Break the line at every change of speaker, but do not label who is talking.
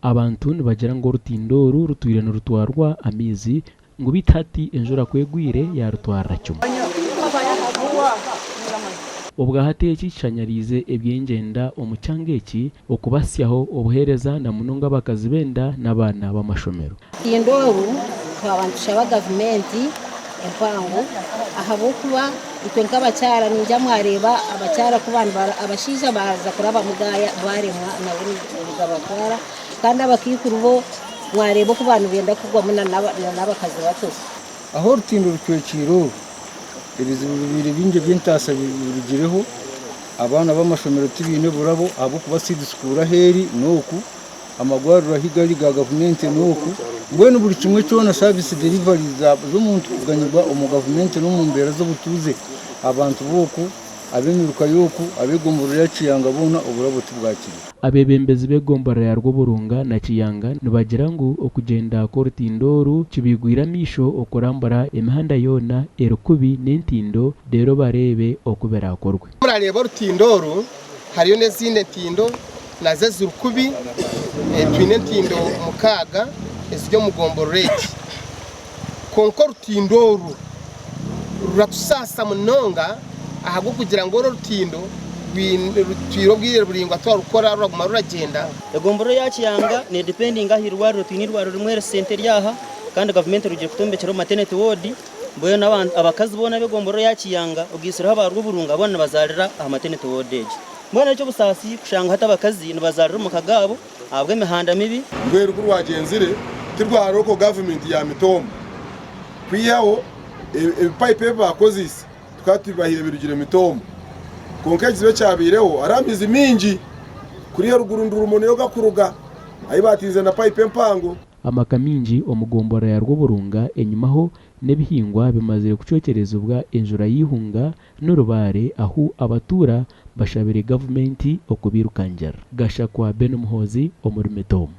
Abantu nibagira ngu orutindo oru rutwire nirutwarwa amaizi ngu beitu hati enjura ku egwire yaarutwarira kimwe. Obwahati eki kishanyariize eby'engyenda omu kyanga eki okubahitsyaho obuheereza na munonga abakazi b'enda n'abaana b'amashomero.
Orutindo oru twaba nitushaba gavumenti empango ahabw'okuba itwe nk'abakyara naija mwareeba abakyara ku abashaija baaza kurabamu baremwa nabo nigabatwara kandi abakaikuru bo mwareeba oku baaba nibenda kugwamu na n'abakazi bato.
Ahu orutindo rucwekiire oru, ebizibu bibaire bingi eby'entaasa birugireho, abaana b'amashomero tibaine burabo ahabw'okuba seed school ahu eri n'oku, Amarwariro ahu gari ga gavumenti n'oku, mbwenu buri kimwe kyona service delivery z'omuntu kuganyirwa omu gavumenti n'omu mbeera z'obutuuze, abantu b'oku, ab'emiruka y'oku, ab'egomborora ya Kiyanga boona oburabo tibwakire.
Abeebembezi b'egomborora ya Rwoburunga na Kiyanga nibagira ngu okugyenda kw'orutindo oru kibaigwire amaisho okurambura emihanda yoona eri kubi n'entindo reero bareebe oku biraakorwe.
Murareeba orutindo oru Hariyo n'ezindi entindo nazo eziri kubi. Twine entindo mukaaga eziri omu gomborora egi. Kwonka orutindo oru ruratusaasa munonga ahabw'okugira ngu oru orutindo rutwire obwire buraingwa twarukora ruraguma ruragyenda.
Egomborora eya Kiyanga nedipendinga aha irwariro, twine eirwariro rimwe erisente eri aha kandi gavumenti erugire kutwombekyera omu maternity ward. Mbwenu abakazi boona ab'egomborora ya Kiyanga ogaitsireho aba Rwoburunga boona nibazaarira aha maternity ward egi. Mbwenu eky'obusaasi kushanga hati abakazi nibazaarira omu maka gaabo ahabw'emihanda mibi.
Mbwenu ku rwagyenzire tirwa local government ya Mitooma kwihaho ebipayipu ebi baakozeise tukaba tubibahaire birugire Mitooma. Kwonka ekizibu ekyabaireho hariho amaizi maingi kuriya eruguru Ndurumo niyo gakuruga ahi baatinze na payipu empango.
Amaka maingi omu gomborora ya Rwoburunga enyimaho n'ebihingwa bimazire kucwekyerezibwa enjura y'eihunga n'orubaare ahu abatuura bashabire gavumenti okubirukangira. Gashakwa Ben Muhoozi omuri Mitooma.